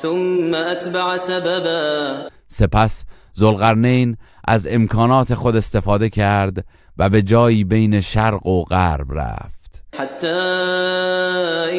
ثم اتبع سببا. سپس ذوالقرنین از امکانات خود استفاده کرد و به جایی بین شرق و غرب رفت. حتى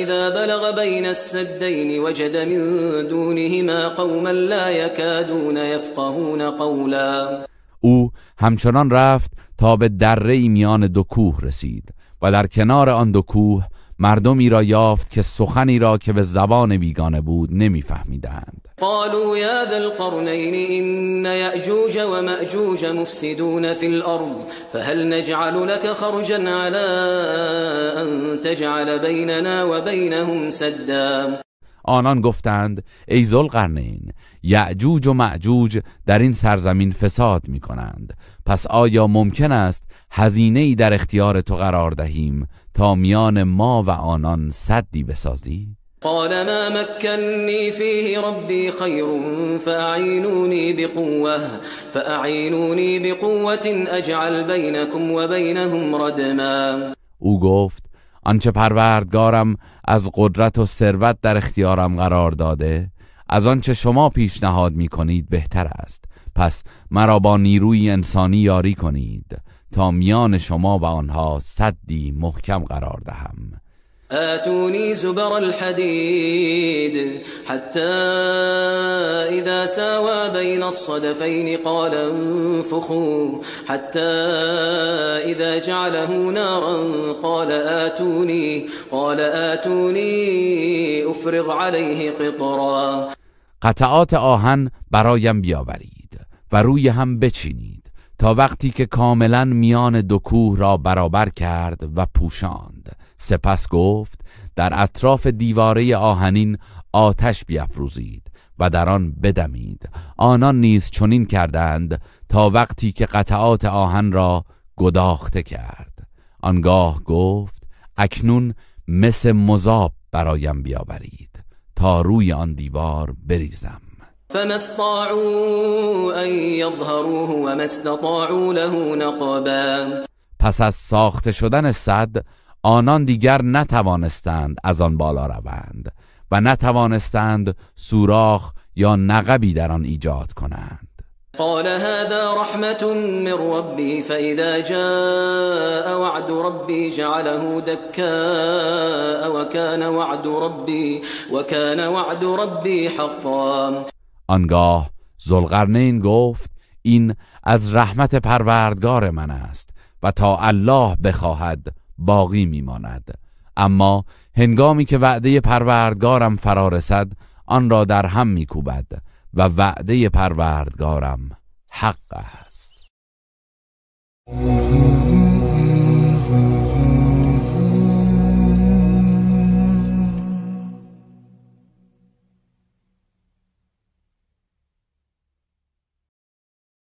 إذا بلغ بين السدين وجد من دونهما قوما لا يكادون يفقهون قولا. او همچنان رفت تا به دره‌ای میان دو کوه رسید و در کنار آن دو کوه مردمی را یافت که سخنی را که به زبان بیگانه بود نمیفهمیدند. قالوا يا ذا القرنين إن يأجوج ومأجوج مفسدون في الأرض فهل نجعل لك خرجا على أن تجعل بيننا وبينهم سدا. آنان گفتند ای ذوالقرنین، یأجوج و مأجوج در این سرزمین فساد می کنند، پس آیا ممکن است هزینه‌ای در اختیار تو قرار دهیم تا میان ما و آنان سدی بسازی؟ قال ما مكنني فيه ربي خير فأعينوني بقوة أجعل بينكم وبينهم ردما. او گفت آنچه پروردگارم از قدرت و ثروت در اختیارم قرار داده از آنچه شما پیشنهاد می کنید بهتر است، پس مرا با نیروی انسانی یاری کنید تا میان شما و آنها سدی محکم قرار دهم. آتوني زبر الحديد حتى إذا ساوى بين الصدفين قال انفخوا حتى إذا جعله نارا قال آتوني أفرغ عليه قطرا. قطعات آهن برایم بیاورید و روی هم بچینید تا وقتی که کاملا میان دو کوه را برابر کرد و پوشاند. سپس گفت در اطراف دیواره آهنین آتش بیافروزید و در آن بدمید. آنان نیز چنین کردند تا وقتی که قطعات آهن را گداخته کرد. آنگاه گفت اکنون مس مذاب برایم بیاورید تا روی آن دیوار بریزم. فما استطاعوا ان یظهروه وما استطاعوا له نقبا. پس از ساخته شدن سد آنان دیگر نتوانستند از آن بالا روند و نتوانستند سوراخ یا نقبی در آن ایجاد کنند. قال هذا رحمة من ربي فإذا جاء وعد ربي جعله دكاء وكان وعد ربي حقا. آنگاه ذوالقرنین گفت این از رحمت پروردگار من است و تا الله بخواهد باقی میماند، اما هنگامی که وعده پروردگارم فرا رسد آن را در هم میکوبد و وعده پروردگارم حق است.